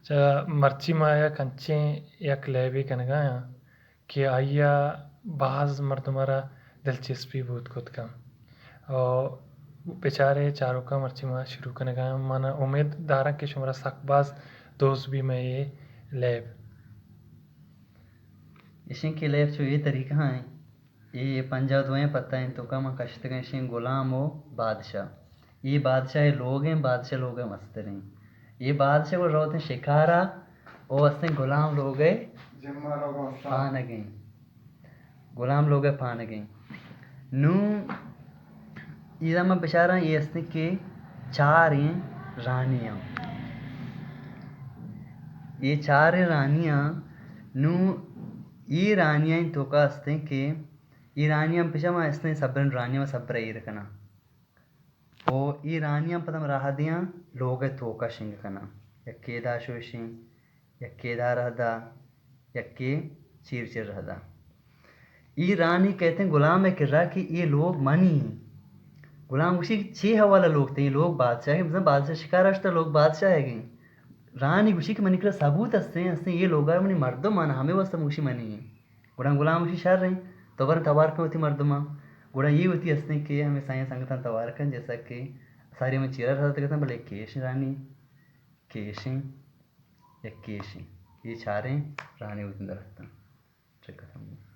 چہ مرچی ما یک انچیں یک لیبے کنگا آں کہ آئی ءَ باز مردم ءَ را دلچسپی بوت کت کن۔ او بچارے چاروکاں، مرچی ما شروع کنگا آں۔ من امید داراں کہ شمارا سک باز دوست بی مئے اے لیب۔ اشیں کہ لیب چو اے طریقہ ایں۔ اے پنجاہ دوئیں پتہ ایں توکا من کشتگاں، اشیں غلام و بادشاہ۔ اے بادشاہ لوگ ایں، بادشاہ لوگ ءِ مستر ایں۔ اے بادشاہ گڑا روتیں شکارا، او استیں غلام لوگ ءِ پانگ ایں۔ غلام لوگ ءِ پانگ ایں۔ نوں ادا من بچاراں، اے استیں کہ چار ایں رانیاں۔ اے چار ایں رانیاں۔ نوں اے رانیاں توکا استیں کہ اے رانیاں پچا ما استیں سبرن رانیاں ما سبر ایر کناں۔ او اے رانیاں پدا ما راہ دیاں لوگ ءِ توکا شنگ کناں۔ یکے ادا شوشیں، یکے ادا رہدا، یکے چیر چیر رہدا۔ اے رانی کہتیں غلام ءِ کرا کہ اے لوگ منی ایں۔ غلام گوشی کہ چے حوالہ لوگ تئی؟ لوگ بادشاہ ایں، بزاں بادشاہ شکار اشتا، لوگ بادشاہ ایں۔ رانی گوشی کہ منی کرا ثبوت استیں، استیں اے لوگا منی مردم آن، ہمے واسطہ من گوشی منی ایں۔ گڑا غلام گوشی شر ایں، تو برن توار کن وتی مردماں۔ گڑا اے وتی استیں کہ ہمے سائیں سنگتاں توار کن، جیسا کہ ساری من چیرا رہتگتاں، بلے کیش رانی، کیشیں، یک کیشیں۔ اے چاریں رانی وتی درختاں۔ چکتاں۔